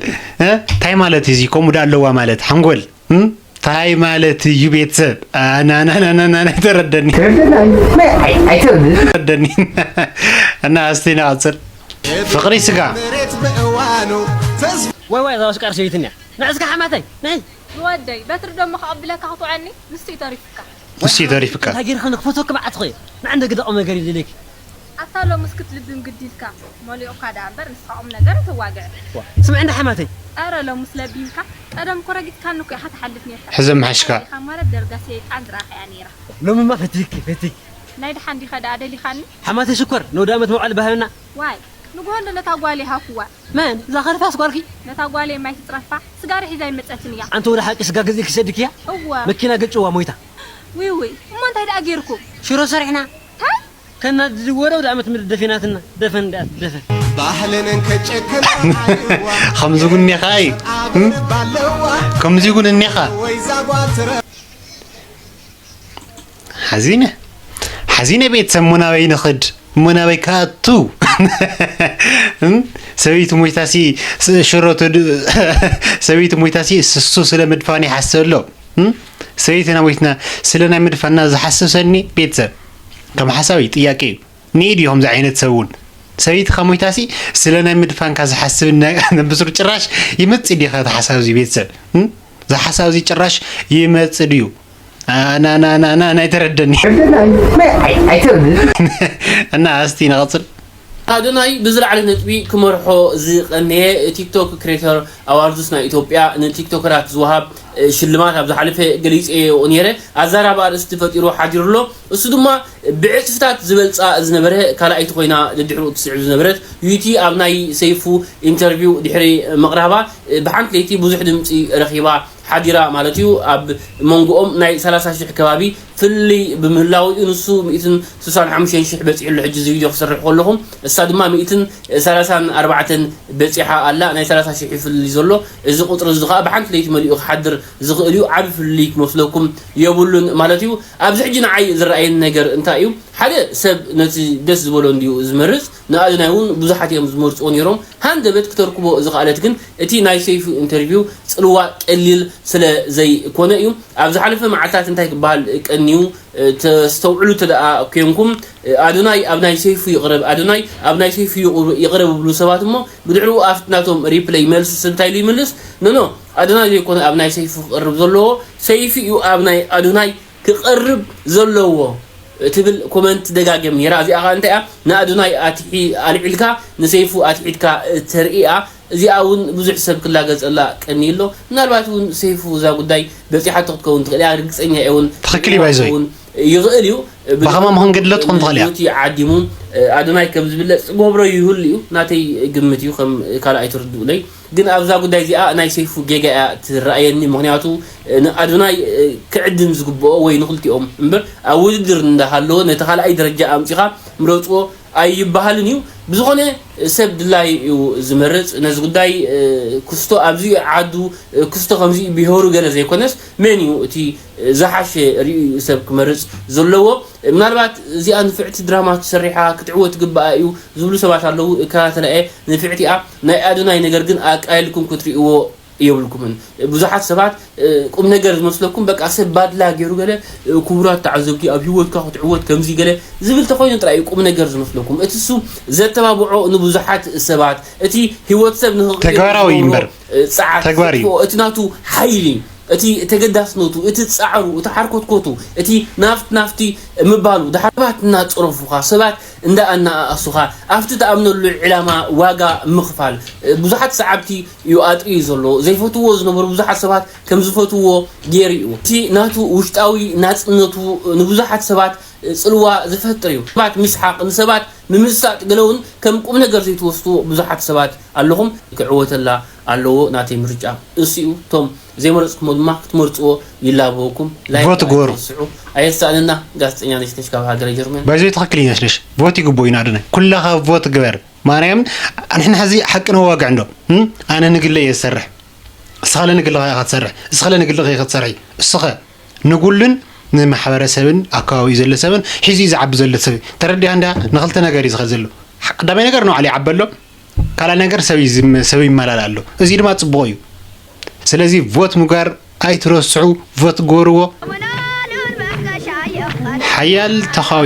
እ? እንታይ ማለት እዩ እዚ? ከምኡ ደኣ ኣለዋ ማለት ሓንጎል? እም? እንታይ ማለት እዩ ቤተሰብ? ኣናናናናና ኣይተረደኒ። ተረደኒ። ኣይ-፣ ኣይ-፣ ኣይተረደኒ። ተረደኒ። እና እስቲ ንቐጽል። ፍቕሪ ስጋ። መሬት ብእዋኑ ተስፋ ዋይ ዋይ፣ እዛ ወሽቃር ሰበይትኛ። ንዕስካ ሓማተይ፣ ነይ። ዝወደይ፣ በትሪ ደሞ ከቐብለካ ክትውዐኒ፣ ንሱ እዩ ተሪፉካ። ንሱ እዩ ተሪፉካ። እንታይ ጌርካ ንክፈቶ ክብዓት ኾየ። ንዓንደ ግደ ቁም ነገር ይደልየኪ። ኣታ ሎምስ ክትልብም ግዲ ኢልካ። መሊኡካ ደኣ እምበር፣ ንስኻ ቁም ነገር ኣይተዋግዕን። ዋ፣ ስምዒ እንዳ ሓማተይ። ኣረ ሎምስ ለቢምካ። ቀደም እኮ ረጊጽካኒ እኮ ኢኻ ትሓልፍ ኔርካ። ሕዘ ምሓሽካ። ኢኻ ማለት ደርጋ ሰይጣን ዝረኣኻያ ነይራ። ሎምማ ፈቲኪ፣ ፈቲኪ። ናይ ደሓን ዲኻ ደኣ ደሊኻኒ? ሓማተይ ሽኮር፣ ንወዲ ኣመት መውዓሊ ባህልና። ዋይ፣ ንግሆ እንዶ ነታ ጓል ይሃብኩዋ። መን? እዛ ኸርፋስ ጓልኪ? ነታ ጓለይ ማይ ትጽረፋ፣ ስጋሪ ሒዛ ኣይመጸትን እያ። ኣንቲ ወደ ሓቂ ስጋ ገዚእኪ ሰዲክያ? እወ። መኪና ገጭዋ ሞይታ። ውይ ውይ፣ እሞ እንታይ ደኣ ጌርኩም? ሽሮ ሰሪሕና። ታይ? ከናድድ ወደ ኣመት ምድር ደፊናትና። ደፈን ደኣ ደፈን። ባህልን ከጨከን ከምዚ እውን እኒኻ እዩ። እም? ከምዚ እውን እኒኻ። ወይ ዛጓትረ ሓዚነ፣ ሓዚነ ቤተሰብ፣ እሞ ናበይ ንኽድ? እሞ ናበይ ክኣቱ? እም? ሰበይቲ ሞይታሲ ስ- ሽሮ ተድ- ሰበይቲ ሞይታሲ ስሱ ስለ ምድፋን ይሓስብ ኣሎ። እም? ሰበይትና ሞይትና ስለ ናይ ምድፋና ዝሓስብ ሰኒ ቤተሰብ ከም ሓሳዊ ጥያቄ እዩ። ኒድ እዩ ከምዚ ዓይነት ሰብ እውን ሰበይትኻ ሞይታሲ ስለ ናይ ምድፋንካ ዝሓስብ ነ- ነብስሩ ጭራሽ ይመጽእ ዲኻ እቲ ሓሳብ እዚ ቤተሰብ እም? እዚ ሓሳብ እዚ ጭራሽ ይመጽእ ድዩ? ኣናናናና ናይ ተረደኒ ኣይተረድን። እና እስቲ ንቐጽል። ኣዶናይ ብዝለዓለ ነጥቢ ክመርሖ ዝቐነየ ቲክቶክ ክሬተር ኣዋርድስ ናይ ኢትዮጵያ ንቲክቶከራት ዝወሃብ ሽልማት ኣብ ዝሓለፈ ገሊፀዮ ነይረ። ኣዛራቢ ኣርእስቲ ፈጢሩ ሓዲሩ ኣሎ። እሱ ድማ ብዕፅፍታት ዝበልፃ ዝነበረ ካልኣይቲ ኮይና ደድሕሩ ትስዕብ ዝነበረት ዩቲ ኣብ ናይ ሰይፉ ኢንተርቪው ድሕሪ ምቕራባ ብሓንቲ ለይቲ ብዙሕ ድምፂ ረኺባ ሓዲራ ማለት እዩ። ኣብ መንጎኦም ናይ ሰላሳ ሽሕ ከባቢ ፍልይ ብምህላው እዩ። ንሱ ሚእትን ስሳን ሓሙሽተን ሽሕ በፂሑ ኣሎ ሕጂ እዚ ቪድዮ ክሰርሕ ከለኹም፣ እሳ ድማ ሚእትን ሰላሳን ኣርባዕተን በፂሓ ኣላ። ናይ ሰላሳ ሽሕ እዩ ፍልልይ ዘሎ። እዚ ቁፅሪ እዚ ከዓ ብሓንቲ ለይቲ መሊኡ ክሓድር ዝኽእል እዩ። ዓብ ፍልልይ ክመስለኩም የብሉን ማለት እዩ። ኣብዚ ሕጂ ንዓይ ዝረኣየኒ ነገር እንታይ እዩ? ሓደ ሰብ ነቲ ደስ ዝበሎ እንድዩ ዝመርፅ። ንኣድናይ እውን ብዙሓት እዮም ዝመርፅዎ ነይሮም። ሃንደበት ክተርክቦ ዝኸኣለት ግን እቲ ናይ ሰይፉ ኢንተርቪው ፅልዋ ቀሊል ስለ ዘይኮነ እዩ። ኣብ ዝሓለፈ መዓልታት እንታይ ክበሃል ቀንዩ? ተስተውዕሉ እንተ ደኣ ኮንኩም፣ ኣዶናይ ኣብ ናይ ሰይፉ ይቕረብ፣ ኣዶናይ ኣብ ናይ ሰይፉ ይቕረብ ይቕረብ ይብሉ ሰባት እሞ ብድሕሪኡ ኣብቲ ናቶም ሪፕለይ መልሲ ሰብ እንታይ ኢሉ ይምልስ? ኖኖ፣ ኣዶናይ ዘይኮነ ኣብ ናይ ሰይፉ ክቕርብ ዘለዎ፣ ሰይፉ እዩ ኣብ ናይ ኣዶናይ ክቐርብ ዘለዎ ትብል ኮመንት ትደጋገም ነይራ። እዚኣ ኸኣ እንታይ እያ? ንኣዶናይ ኣትሒ ኣልዒልካ ንሰይፉ ኣትሒድካ ተርኢ እያ። እዚኣ እውን ብዙሕ ሰብ ክላገጸላ ቀንዩ ኣሎ። ምናልባት እውን ሰይፉ እዛ ጉዳይ በጺሓቶ ክትከውን ትኽእል እያ። ርግጸኛ እየ እውን ትኽክል እዩ፣ ባይዘይ። ክኸውን ይኽእል እዩ። ብኸማ ምኽንገድለት ትኾን ትኽእል እያ። ዩቲ ዓዲሙ ኣዶናይ ከም ዝብለጽ ክገብሮ ይህሉ እዩ። ናተይ ግምት እዩ፣ ከም ካልእ ኣይትርድኡለይ። ግን ኣብዛ ጉዳይ እዚኣ ናይ ሰይፉ ጌጋ እያ ትረኣየኒ። ምኽንያቱ ንኣዶናይ ክዕድም ዝግብኦ ወይ ንኽልቲኦም እምበር ኣብ ውድድር እንዳሃለወ ነቲ ካልኣይ ደረጃ ኣምጺኻ ምረጽዎ ኣይበሃልን እዩ። ብዝኾነ ሰብ ድላዩ እዩ ዝመርጽ። ነዚ ጉዳይ ክስቶ ኣብዚ ዓዱ ክስቶ ከምዚ ብሄሩ ገለ ዘይኮነስ መን እዩ እቲ ዝሓሸ ርእዩ እዩ ሰብ ክመርጽ ዘለዎ። ምናልባት እዚኣ ንፍዕቲ ድራማ ተሰሪሓ ክትዕወት ግባኣ እዩ ዝብሉ ሰባት ኣለዉ። እከታተላ እየ ንፍዕቲኣ። ናይ ኣዶናይ ነገር ግን ኣቃይልኩም ክትርእይዎ የብልኩምን። ብዙሓት ሰባት ቁም ነገር ዝመስለኩም በቃ ሰብ ባድላ ገይሩ ገለ ክቡራት ተዓዘብቲ ኣብ ህይወትካ ክትዕወት ከምዚ ገለ ዝብል ተኾይኑ ጥራይ እዩ ቁም ነገር ዝመስለኩም። እቲ እሱ ዘተባብዖ ንብዙሓት ሰባት እቲ ህይወት ሰብ ንኽቕይር ተግባራዊ ዝገብሮ እምበር ጸዓት ተግባር እዩ። እቲ ናቱ ሓይሊ እቲ ተገዳስነቱ፣ እቲ ጻዕሩ፣ እቲ ሓርኮትኮቱ፣ እቲ ናፍት ናፍቲ ምባሉ፣ ድሓር ሰባት እናጸረፉኻ፣ ሰባት እንዳ ኣነኣእሱኻ፣ ኣብቲ ትኣምነሉ ዕላማ ዋጋ ምኽፋል። ብዙሓት ሰዓብቲ እዩ ኣጥርዩ ዘሎ። ዘይፈትዎ ዝነበሩ ብዙሓት ሰባት ከም ዝፈትዎ ገይሩ እዩ። እቲ ናቱ ውሽጣዊ ናጽነቱ ንብዙሓት ሰባት ጽልዋ ዝፈጥር እዩ። ሰባት ምስሓቕ፣ ንሰባት ምምሳጥ፣ ገለ እውን ከም ቁም ነገር ዘይትወስድዎ ብዙሓት ሰባት ኣለኹም። ክዕወተላ ኣለዎ፣ ናተይ ምርጫ እሱ እዩ። እቶም ዘይመረጽኩሞ ድማ ክትመርጽዎ ይላበወኩም። ላይክ ቮት ግበሩ። ኣይትረስዑ። ኣየሳእነና። ጋዜጠኛ ነሽነሽ ካብ ሃገረ ጀርመን። ባይዘይ ትኽክል እዩ ነሽነሽ። ቮት ይግብኦ እዩ ንኣዶናይ። ኩላኻ ቮት ግበር። ማርያምን ንሕና ሕዚ ሓቂ ነዋግዕ እንዶ። እም? ኣነ ንግለ እየ ዝሰርሕ። እስኻ ለንግልኻ ኢኻ ትሰርሕ። እስኻ ለንግልኻ ኢኻ ትሰርሒ። እስኸ ንጉልን ንማሕበረሰብን ኣከባቢኡ ዘሎ ሰብን ሒዙ እዩ ዝዓቢ ዘሎ ሰብ። ተረዲኣ እንዳ ንኽልተ ነገር እዩ ዝኸድ ዘሎ። ቀዳማይ ነገር ንባዕሉ ይዓቢ ኣሎ። ካልኣይ ነገር ሰብ እዩ ዝም-፣ ሰብ ይመላል ኣሎ። እዚ ድማ ጽቡቕ እዩ። ስለዚ ቮት ምግባር ኣይትረስዑ፣ ቮት ግበርዎ። ሓያል ተኻዊ።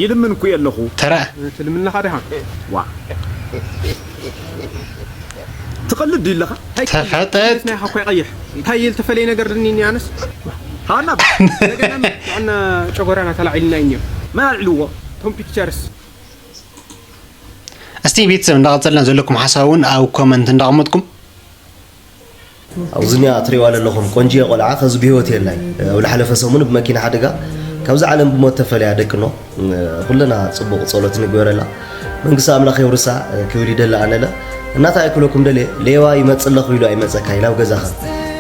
ይልምንኩ የለኹ። ተራ። ትልምንኻ ዲኻ? ዋ። ትቐልድ ድዩ ኣለኻ? ተፈጠጥ። ናይኻ እኮ ይቐይሕ። እንታይ እየ ዝተፈለየ ነገር ድኒ ኣነስ? ሃና፣ እንደገና ጥዕና ጨጎራና ተላዒልና እዩ። መን ኣልዕልዎ? ቶም ፒክቸርስ። እስቲ ቤተሰብ እንዳቐጸልና ዘለኩም ሓሳብ እውን ኣብ ኮመንት እንዳቐመጥኩም። ኣብዚ እኒኣ ትሪእዋ ዘለኹም ቆንጅየ ቆልዓ ከዚ ብህይወት የላን። ኣብ ዝሓለፈ ሰሙን ብመኪና ሓደጋ ካብዛ ዓለም ብሞት ተፈልያ ደቅኖ። ኩልና ጽቡቕ ጸሎት ንግበረላ። መንግስቲ ኣምላኽ የውርሳ ክብል ይደሊ ኣነለ። እናታ ኣይክለኩም ደልየ ሌባ ይመጽእ ኣለኹ ኢሉ ኣይመጸካ ኢላ ኣብ ገዛኻ።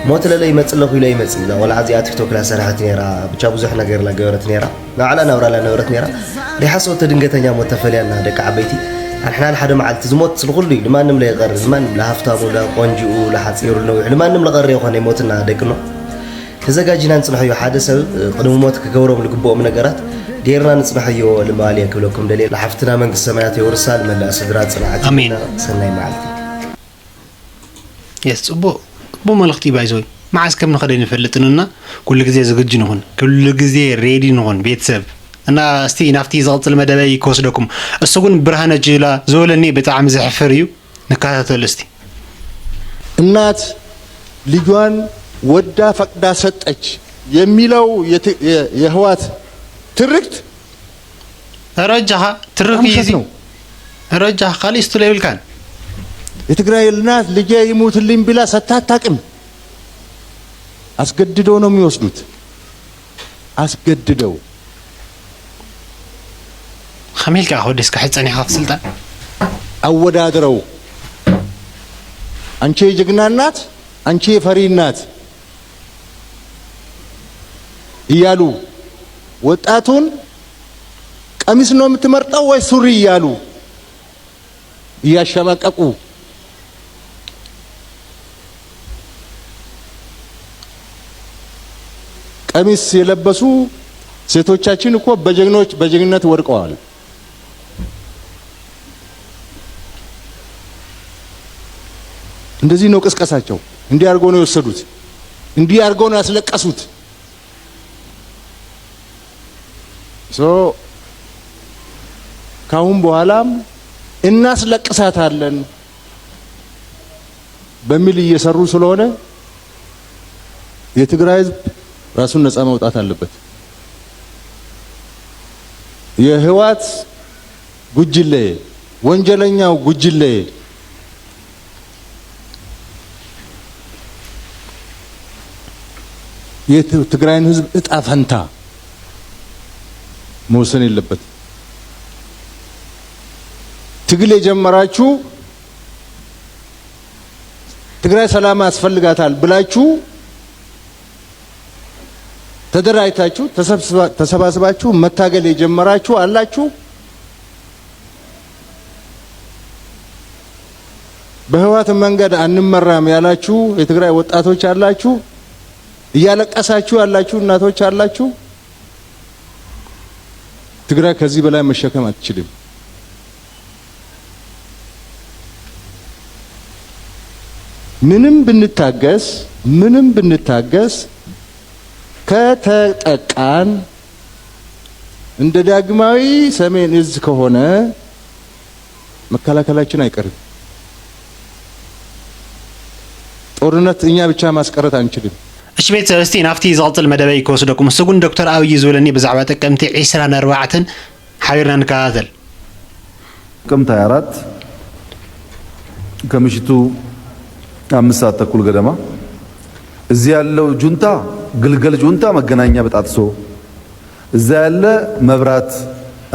ሞት ለለ ይመጽእ ኣለኹ ኢሉ ኣይመጽእ። እዛ ቆልዓ እዚኣ ቲክቶክ ላ ሰራሐት ነይራ፣ ብቻ ብዙሕ ነገር ላ ገበረት ነይራ። ንባዕላ ናብራ ላ ነበረት ነይራ። ደይሓሰበቶ ድንገተኛ ሞት ተፈልያና ደቂ ዓበይቲ። ኣንሕና ንሓደ መዓልቲ ዝሞት ንኹሉ እዩ፣ ንማንም ለይቐሪ፣ ንማንም ለሃፍታሙ፣ ለቆንጂኡ፣ ለሓፂሩ፣ ለነዊሑ፣ ንማንም ለቐሪ ይኾነ ይሞትና ደቅኖ። ተዘጋጂና ንፅንሖ እዩ። ሓደ ሰብ ቅድሚ ሞት ክገብሮም ዝግብኦም ነገራት ጌርና ንጽንሓዮ ልማልየ ክብለኩም ደልየ። ንሓፍትና መንግስቲ ሰማያት የውርሳ፣ ንመላእ ስድራ ጽንዓት ኣሜን። ይሃበና። ሰናይ መዓልቲ። የስ፣ ጽቡቕ፣ ጽቡቕ መልእኽቲ። ባይዘወይ፣ መዓስ ከም ንኸደ ንፈልጥን እና ኩሉ ግዜ ዝግጁ ንኹን፣ ኩሉ ግዜ ሬዲ ንኹን ቤተሰብ። እና እስቲ ናብቲ ዝቕጽል መደበይ ክወስደኩም። እሱ ግን ብርሃነ ጅላ ዝበለኒ ብጣዕሚ ዘሕፍር እዩ። ንከታተል እስቲ። እናት ልጇን ወዳ ፈቅዳ ሰጠች የሚለው የት-፣ የ-፣ የህዋት ትርክት ረጃኻ ትርክ በጣም ውሸት እይዚ ነው። ረጃኻ ካልእ ስቱል የብልካን። የትግራይ እናት ልጄ ይሙትልኝ ብላ ሰጥታ አታውቅም። አስገድደው ነው የሚወስዱት። አስገድደው ከመይ ኢልካ ወደስ ክሕጸን ኢኻ ስልጣን? አወዳድረው፣ አንቺ የጀግና እናት፣ አንቺ የፈሪ እናት እያሉ ወጣቱን ቀሚስ ነው የምትመርጠው ወይ ሱሪ እያሉ እያሸማቀቁ ቀሚስ የለበሱ ሴቶቻችን እኮ በጀግኖች፣ በጀግንነት ወድቀዋል። እንደዚህ ነው ቅስቀሳቸው። እንዲህ አድርጎ ነው የወሰዱት። እንዲህ አድርጎ ነው ያስለቀሱት። ሶ ካሁን በኋላም እናስለቅሳታለን በሚል እየሰሩ ስለሆነ የትግራይ ህዝብ ራሱን ነፃ ማውጣት አለበት። የህዋት ጉጅሌ፣ ወንጀለኛው ጉጅሌ የትግራይን ህዝብ እጣ ፈንታ መወሰን የለበት። ትግል የጀመራችሁ ትግራይ ሰላም ያስፈልጋታል ብላችሁ ተደራጅታችሁ ተሰብስባ-፣ ተሰባስባችሁ መታገል የጀመራችሁ አላችሁ። በህወሓት መንገድ አንመራም ያላችሁ የትግራይ ወጣቶች አላችሁ። እያለቀሳችሁ ያላችሁ እናቶች አላችሁ። ትግራይ ከዚህ በላይ መሸከም አትችልም። ምንም ብንታገስ፣ ምንም ብንታገስ ከተጠቃን እንደ ዳግማዊ ሰሜን እዝ ከሆነ መከላከላችን አይቀርም። ጦርነት እኛ ብቻ ማስቀረት አንችልም። እሺ ቤተሰብ፣ እስቲ ናብቲ ዝቕጽል መደበይ ክወስደኩም። እሱ ግን ዶክተር ኣብይ ዝብለኒ ብዛዕባ ጥቅምቲ ዒስራን ኣርባዕተን ሓቢርና ንከታተል። ጥቅምት ሃያ አራት ከምሽቱ አምስት ሰዓት ተኩል ገደማ እዚህ ያለው ጁንታ፣ ግልገል ጁንታ መገናኛ በጣጥሶ፣ እዛ ያለ መብራት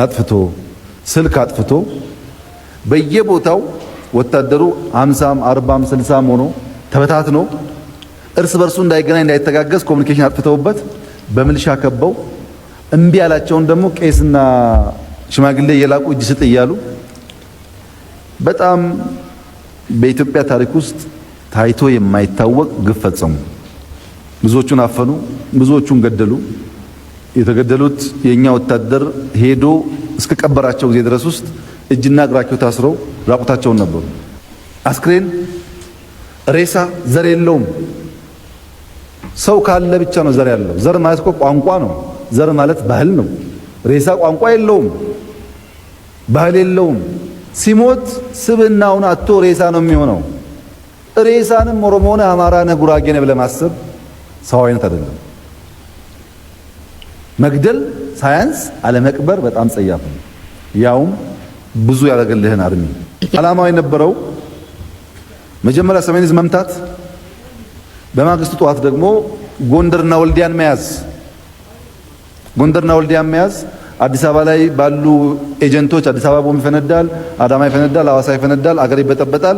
አጥፍቶ፣ ስልክ አጥፍቶ፣ በየቦታው ወታደሩ ሃምሳም አርባም ስልሳም ሆኖ ተበታትኖ እርስ በርሱ እንዳይገናኝ እንዳይተጋገዝ ኮሚኒኬሽን አጥፍተውበት በምልሻ ከበው እምቢ ያላቸውን ደግሞ ቄስና ሽማግሌ እየላኩ እጅ ስጥ እያሉ በጣም በኢትዮጵያ ታሪክ ውስጥ ታይቶ የማይታወቅ ግፍ ፈጸሙ። ብዙዎቹን አፈኑ፣ ብዙዎቹን ገደሉ። የተገደሉት የእኛ ወታደር ሄዶ እስከ ቀበራቸው ጊዜ ድረስ ውስጥ እጅና እግራቸው ታስረው ራቁታቸውን ነበሩ። አስክሬን፣ ሬሳ ዘር የለውም። ሰው ካለ ብቻ ነው ዘር ያለው። ዘር ማለት እኮ ቋንቋ ነው። ዘር ማለት ባህል ነው። ሬሳ ቋንቋ የለውም፣ ባህል የለውም። ሲሞት ስብዕናውን አጥቶ ሬሳ ነው የሚሆነው። ሬሳንም ኦሮሞ ነህ፣ አማራ ነህ፣ ጉራጌ ነህ ብለህ ማሰብ ሰዋዊነት አይደለም። መግደል ሳያንስ አለመቅበር በጣም ጸያፍ ነው። ያውም ብዙ ያደረገልህን አርሚ። ዓላማው የነበረው መጀመሪያ ሰሜን ዕዝ መምታት፣ በማግስቱ ጠዋት ደግሞ ጎንደርና ወልዲያን መያዝ። ጎንደርና ወልዲያን መያዝ፣ አዲስ አበባ ላይ ባሉ ኤጀንቶች አዲስ አበባ ቦምብ ይፈነዳል፣ አዳማ ይፈነዳል፣ ሐዋሳ ይፈነዳል፣ አገር ይበጠበጣል።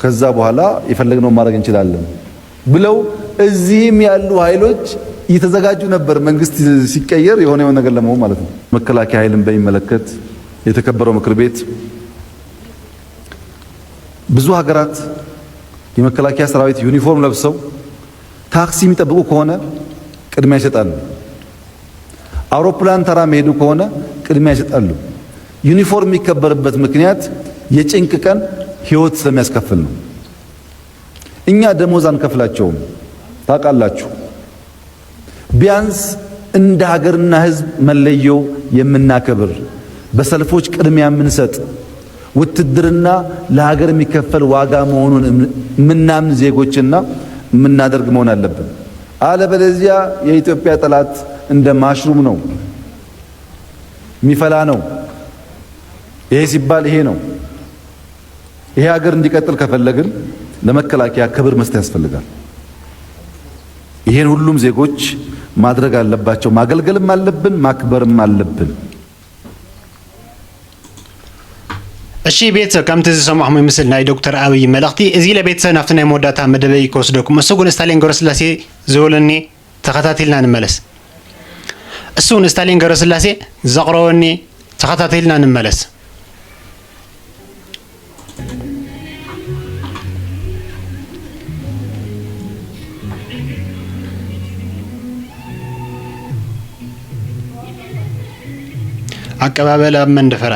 ከዛ በኋላ የፈለግነውን ማድረግ እንችላለን ብለው እዚህም ያሉ ኃይሎች እየተዘጋጁ ነበር። መንግስት ሲቀየር የሆነ የሆነ ነገር ለመሆን ማለት ነው። መከላከያ ኃይልን በሚመለከት የተከበረው ምክር ቤት ብዙ ሀገራት የመከላከያ ሰራዊት ዩኒፎርም ለብሰው ታክሲ የሚጠብቁ ከሆነ ቅድሚያ ይሰጣሉ። አውሮፕላን ተራ መሄዱ ከሆነ ቅድሚያ ይሰጣሉ። ዩኒፎርም የሚከበርበት ምክንያት የጭንቅ ቀን ህይወት ስለሚያስከፍል ነው። እኛ ደሞዝ አንከፍላቸውም። ታውቃላችሁ፣ ቢያንስ እንደ ሀገርና ህዝብ መለዮ የምናከብር፣ በሰልፎች ቅድሚያ የምንሰጥ፣ ውትድርና ለሀገር የሚከፈል ዋጋ መሆኑን የምናምን ዜጎችና የምናደርግ መሆን አለብን። አለበለዚያ የኢትዮጵያ ጠላት እንደ ማሽሩም ነው፣ የሚፈላ ነው። ይሄ ሲባል ይሄ ነው። ይሄ ሀገር እንዲቀጥል ከፈለግን ለመከላከያ ክብር መስጠት ያስፈልጋል። ይሄን ሁሉም ዜጎች ማድረግ አለባቸው። ማገልገልም አለብን፣ ማክበርም አለብን። እሺ ቤተሰብ፣ ከምቲ ዝሰማዕኹም ይመስል ናይ ዶክተር ኣብይ መልእኽቲ። እዚ ለቤተሰብ ናብቲ ናይ መወዳእታ መደበይ ክወስደኩም። እሱ ግን ስታሊን ገብረስላሴ ዝበለኒ ተኸታቲልና ንመለስ። እሱ ግን ስታሊን ገብረስላሴ ዘቕረበኒ ተኸታቲልና ንመለስ። ኣቀባበል ኣብ መንደፈራ።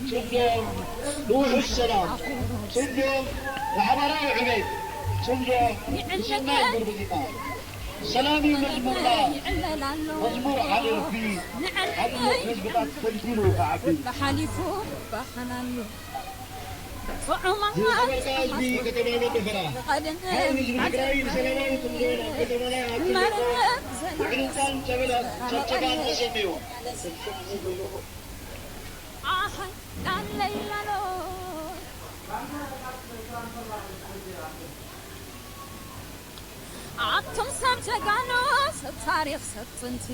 ጽምዶ ንውሑስ ሰላም፣ ጽምዶ ንሓባራዊ ዕቤት፣ ጽምዶ ንሰናይ ጉርብትና። ሰላም እዩ መዝሙርና፣ መዝሙር ሓደ ልቢ፣ ሓድነት ህዝብታት ተንቲኑ ክዓቢ። ዝኸበርካ ህዝቢ ከተማ መንደፈራ፣ ሓይሊ ህዝቢ ትግራይ ንሰላማዊ ጽምዶ ናብ ከተማና ኣትሪርካ፣ ምዕልልታን ጨበላ-፣ ጨብጨባን ተሰምዮ። ኣቱም ሰብ ጀጋኑ፣ ሰብ ታሪኽ፣ ሰብ ጥንቲ፣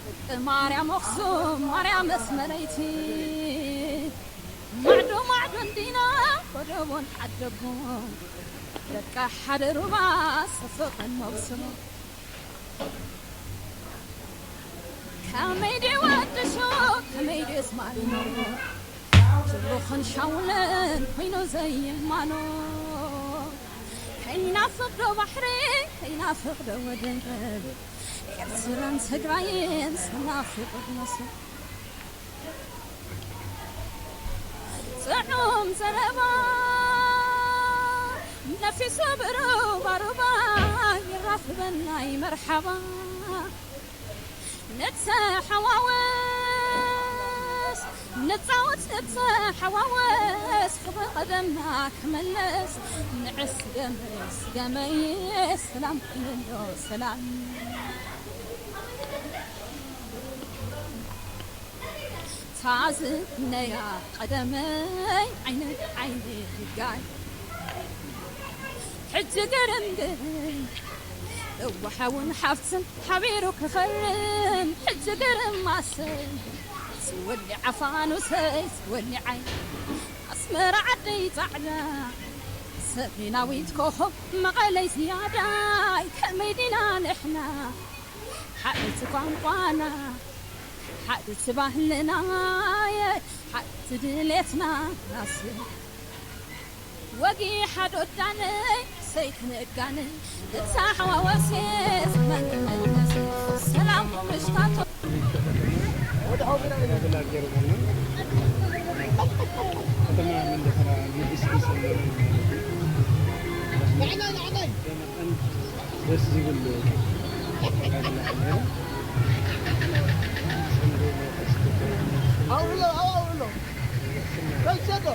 ደቂ ማርያም ኣኽሱም፣ ማርያም ኣስመረይቲ፣ ማዕዶ ማዕዶ እንዲና፣ ጎደቦን ዓደቦን፣ ደቂ ሓደ ሩባ፣ ሰፈቐን መብስሞ። ከመይ ድዩ ወዲ ሹቕ፣ ከመይ ድዩ ዝማኖ፣ ትሩኽን ሻውልን ኮይኑ ዘይማኖ። ከይናፍቕ ዶ ባሕሪ፣ ከይናፍቕ ዶ ወደብ፣ ኤርትራን ትግራይን ዝናፍቕ መሶብ። ጥዑም ዘረባ ነፊሱ ብሩባ ሩባ ይራኽበናይ መርሓባ። ንተሓዋወስ ንጻወት ንተሓዋወስ ክብሪ ቀደምና ክመለስ ንዕስ ገመይ ስገመይ ሰላም ክልሎ ሰላም። ታዝነያ ቀደመይ ዓይኒ ዓይኒ ይጋይ ሕጂ ገረም ገረም እወሓውን ሓፍትን ሓቢሩ ክኸርም ሕጂ ገረም ማሰይ ዝወሊ ዓፋኑሰይ ዝወሊ ዓይኒ ኣስመራ ዓደይ ጻዕዳ ሰሜናዊት ኮኾብ መቐለይ ዝያዳይ ከመይ ዲና ንሕና ሓንቲ ቋንቋና፣ ሓንቲ ባህልና፣ ሓንቲ ድሌትና ናስ ወጊ ሓዶዳነይ ሰይትነጋነይ እታ ሓዋወሴ ዝመንመለስ ሰላም ምሽታቶ ከተማ መንደፈራ ንእስኪ ሰለና ማለት እዩ። ደስ ዝብል ኣውርሎ፣ ኣውርሎ። ከይሰዶ።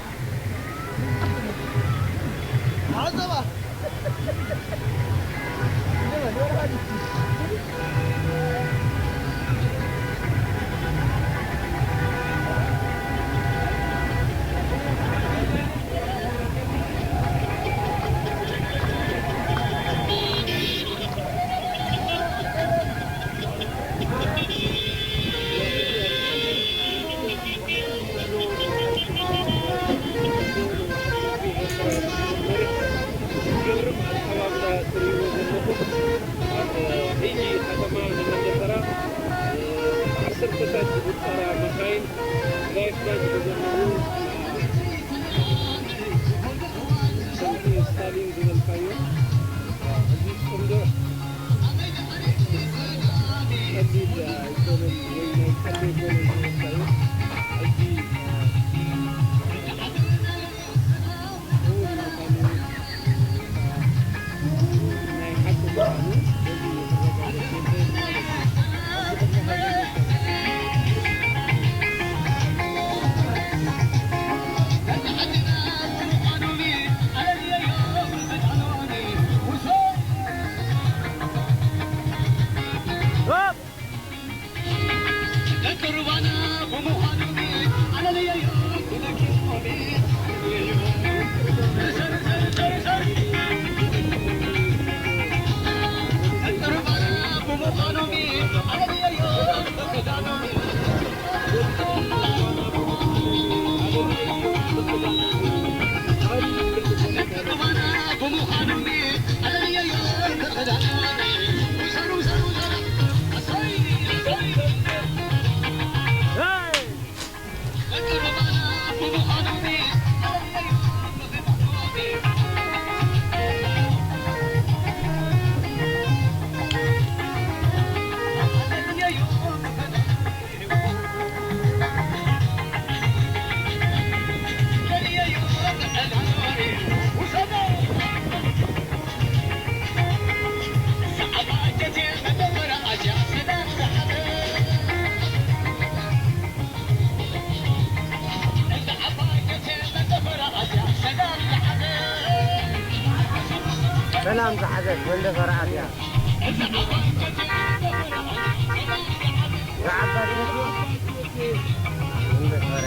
ዓዘባ። ዝገርም ኣቀባብላ ትርእይዎ ዘለኹም ኣብ ሕጂ ከተማ ንመጀመርያ ዓሰርተታት ዝቑጸራ መኻይን ላይፍ ባጅ ዝገበሩ ከምቲ ስታሊን ዝበልካዮ እዚ ጽምዶ ቀሊል ኣይኮነን ወይ ናይ ቀልዲ ኣይኮነን ዝበልካዮ ሕጂ ሰላም ዝሓዘት መንደፈራ ኣትያ። ዝዓባይ ደሴት መንደፈራ።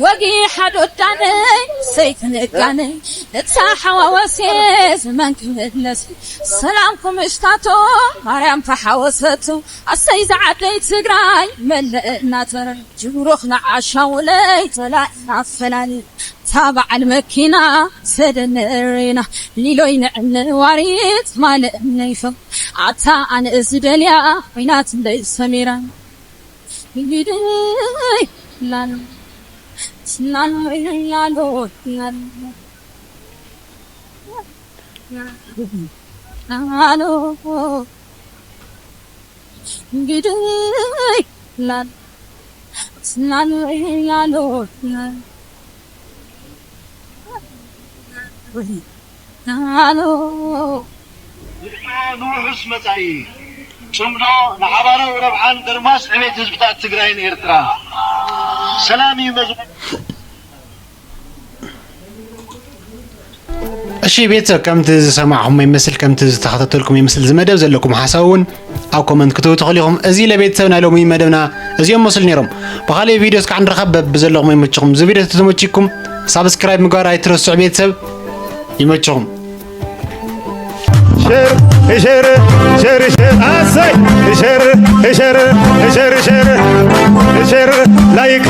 ወጊ ሓዶዳነይ ሰይትነጋነይ እታ ሓዋወሴ ዘመን ክምለስ ሰላምኩም እሽታቶ ማርያም ተሓወሰቶ ኣሰይ ዝዓደይ ትግራይ መለእ እናተረ ጅብሩኽ ንዓሻውለይ ጸላኢ ኣፈላሊ እታ በዓል መኪና ሰደነሬና ሊሎይ ንዕንዋሪት ማለእ ነይፈም ኣታ ኣነ ዝደልያ ኮይናት ለይ ሰሚራ ይድይ ላሎ ስናሎ ይላሎ ላሎ ግድይ ላል ስናል ላሎ ላሎ ንውሑስ መጻኢ ጽምዶ ንሓባራዊ ረብሓን ግርማስ ዕቤት ህዝብታት ትግራይን ኤርትራ ሰላም እዩ መዝሙ እሺ ቤተሰብ ከምቲ ዝሰማዕኹሞ ይመስል ከምቲ ዝተኸታተልኩም ይመስል ዝመደብ ዘለኩም ሓሳብ እውን ኣብ ኮመንት ክትህቡ ትኽእሉ ኢኹም። እዚ ለቤተሰብ ናይ ሎሚ መደብና እዚኦም መስሉ ነይሮም። ብኻሊእ ቪድዮ እስካዕ ንረኸብ በብዘለኹሞ ይመችኹም። እዚ ቪድዮ ተተመችኩም ሳብስክራይብ ምግባር ኣይትረስዑ ቤተሰብ ይመችኹም። ሸር ሸር ሸር ሸር ኣሰይ ሸር ሸር ሸር ሸር ሸር ላይክ